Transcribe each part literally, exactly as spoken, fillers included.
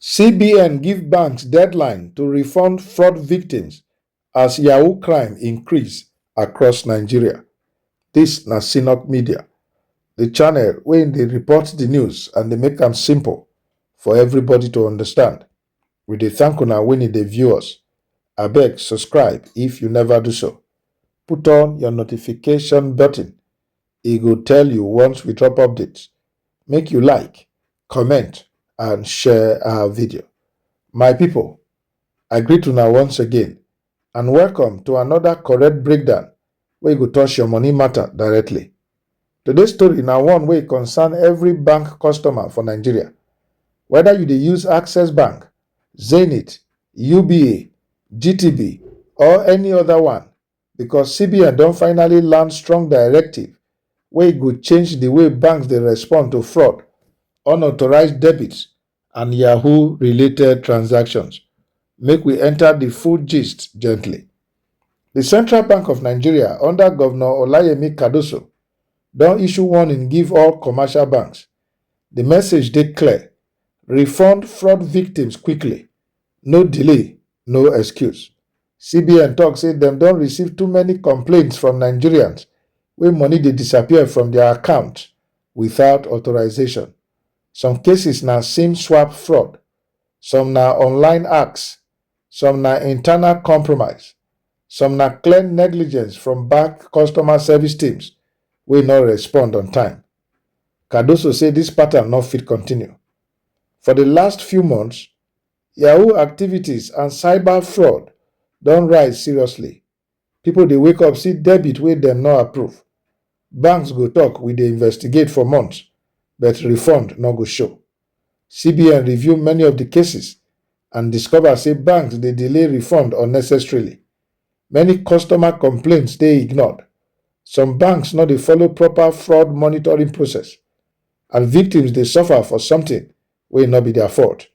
C B N give banks deadline to refund fraud victims as Yahoo crime increase across Nigeria. This na Synok Media, the channel wey dey report the news and dey make am simple for everybody to understand. We dey thank una when you dey view us. Abeg subscribe if you never do so. Put on your notification button. E go tell you once we drop updates. Make you like, comment, and share our video. My people, I greet una once again and welcome to another correct breakdown wey go touch your money matter directly. Today's story na one wey concern every bank customer for Nigeria. Whether you dey use Access Bank, Zenith, U B A, G T B, or any other one, because C B N don finally land strong directive wey go change the way banks dey respond to fraud, unauthorized debits, and Yahoo related transactions. Make we enter the full gist gently. The Central Bank of Nigeria, under Governor Olayemi Cardoso, don issue warning give all commercial banks. The message dey clear: refund fraud victims quickly, no delay, no excuse. C B N talk say dem don receive too many complaints from Nigerians wey money dey disappear from their account without authorization. Some cases na SIM swap fraud, some na online hacks, some na internal compromise, some na clear negligence from bank customer service teams wey no respond on time. Cardoso say this pattern no fit continue. For the last few months, Yahoo activities and cyber fraud don rise seriously. People dey wake up see debit wey dem no approve. Banks go talk, "We dey investigate for months," but refund no go show. C B N review many of the cases and discover say banks dey delay refund unnecessarily. Many customer complaints dey ignored. Some banks no dey follow proper fraud monitoring process, and victims dey suffer for something wey no be their fault.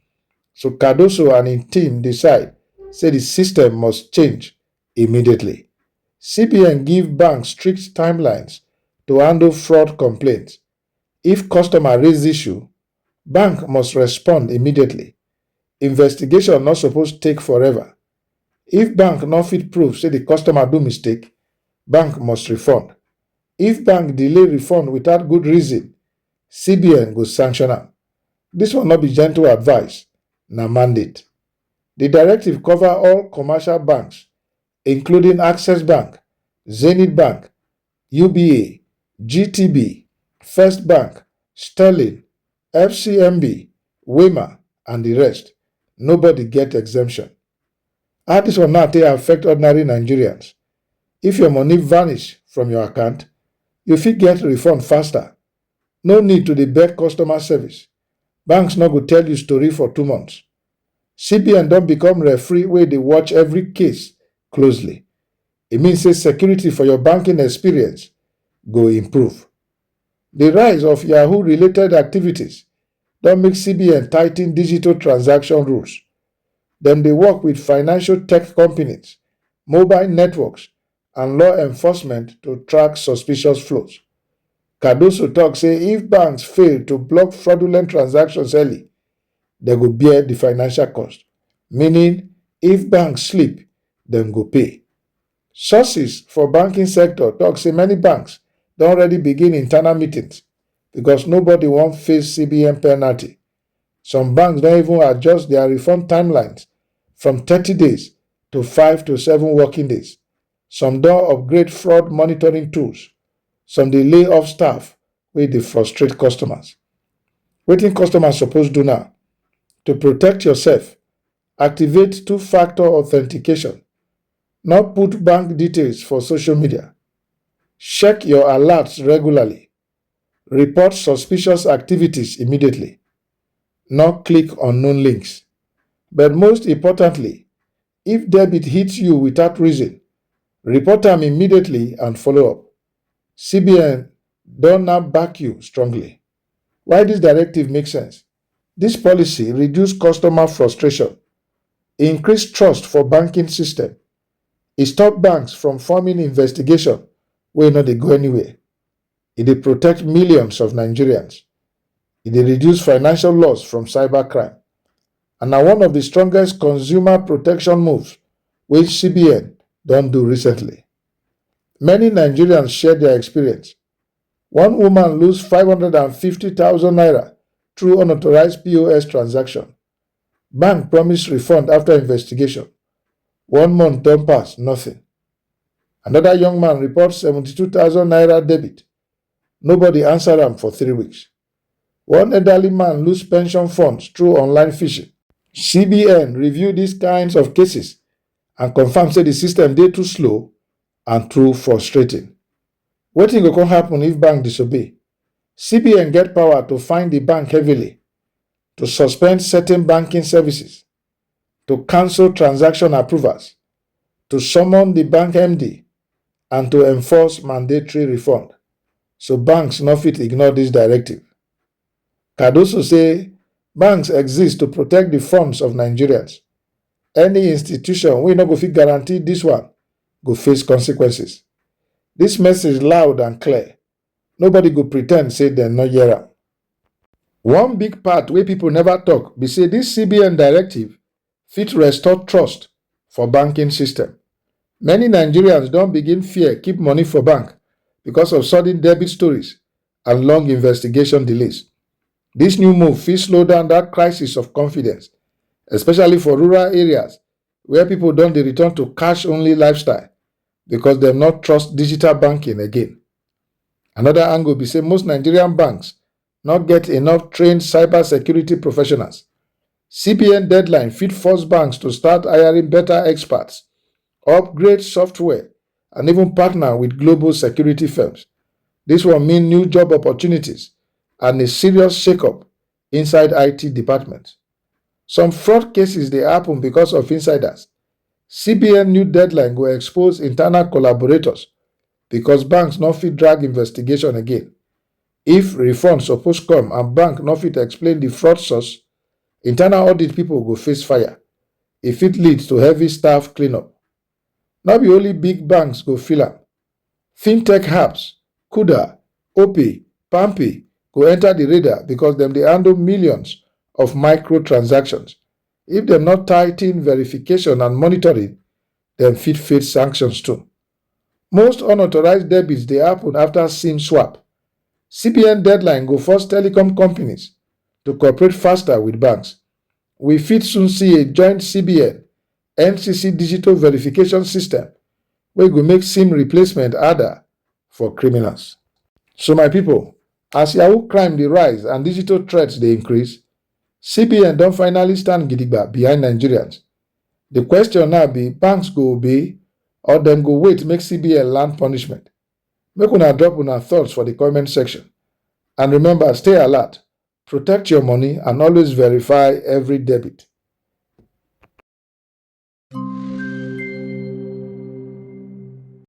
So Cardoso and im team decide say the system must change immediately. C B N give banks strict timelines to handle fraud complaints. If customer raise issue, bank must respond immediately. Investigation no suppose take forever. If bank no fit prove say the customer do mistake, bank must refund. If bank delay refund without good reason, C B N go sanction am. This one no be gentle advice, na mandate. The directive cover all commercial banks, including Access Bank, Zenith Bank, U B A, G T B, First Bank, Sterling, F C M B, Wema, and the rest. Nobody get exemption. How this one now take affect ordinary Nigerians? If your money vanish from your account, you fit get refund faster. No need to dey beg customer service. Banks no go tell you story for two months. C B N don become referee wey dey watch every case closely. E mean say security for your banking experience go improve. The rise of Yahoo related activities don make C B N tighten digital transaction rules. Dem dey work with financial tech companies, mobile networks, and law enforcement to track suspicious flows. Cardoso talk say if banks fail to block fraudulent transactions early, dem go bear the financial cost, meaning if banks sleep, dem go pay. Sources for banking sector talk say many banks don already begin internal meetings because nobody wan face C B N penalty. Some banks don even adjust their refund timelines from thirty days to five to seven working days. Some don upgrade fraud monitoring tools. Some dey lay off staff wey dey frustrate customers. Wetin customers suppose do now? To protect yourself, activate two-factor authentication. No put bank details for social media. Check your alerts regularly. Report suspicious activities immediately. No click unknown links. But most importantly, if debit hits you without reason, report am immediately and follow up. C B N don now back you strongly. Why this directive makes sense? This policy reduce customer frustration, increase trust for banking system. E stop banks from forming investigation wey no dey go anywhere. E dey protect millions of Nigerians. E dey reduce financial loss from cybercrime. and na one of the strongest consumer protection moves wey C B N don do recently. Many Nigerians share their experience. One woman lose five hundred and fifty thousand naira through unauthorized P O S transaction. Bank promise refund after investigation. One month don pass, nothing. Another young man report seventy-two thousand naira debit. Nobody answer am for three weeks. One elderly man lose pension funds through online phishing. C B N review these kinds of cases and confirm say the system dey too slow and too frustrating. Wetin go come happen if bank disobey? C B N get power to fine the bank heavily, to suspend certain banking services, to cancel transaction approvals, to summon the bank M D, and to enforce mandatory refund. So banks no fit ignore this directive. Cardoso say banks exist to protect the funds of Nigerians. Any institution wey no go fit guarantee this one go face consequences. This message loud and clear. Nobody go pretend say dem no hear am. One big part wey people never talk be say this C B N directive fit restore trust for banking system. Many Nigerians don begin fear keep money for bank because of sudden debit stories and long investigation delays. This new move fit slow down that crisis of confidence, especially for rural areas where people don dey return to cash-only lifestyle because dem no trust digital banking again. Another angle be say most Nigerian banks no get enough trained cybersecurity professionals. C B N deadline fit force banks to start hiring better experts, upgrade software, and even partner with global security firms. This one mean new job opportunities and a serious shakeup inside I T department. Some fraud cases dey happen because of insiders. C B N new deadline go expose internal collaborators because banks no fit drag investigation again. If refund suppose come and bank no fit explain the fraud source, internal audit people go face fire. E fit lead to heavy staff cleanup. No be only big banks go feel am. Fintech hubs, Kuda, Opay, Palmpay go enter the radar because dem dey handle millions of microtransactions. If dem no tighten verification and monitoring, dem fit face sanctions too. Most unauthorized debits dey happen after SIM swap. C B N deadline go force telecom companies to cooperate faster with banks. We fit soon see a joint C B N N C C digital verification system wey go make SIM replacement harder for criminals. So my people, as Yahoo crime dey rise and digital threats dey increase, C B N don finally stand gidigba behind Nigerians. The question now be, banks go obey or dem go wait make C B N land punishment? Make una drop una thoughts for the comment section. And remember, stay alert, protect your money, and always verify every debit.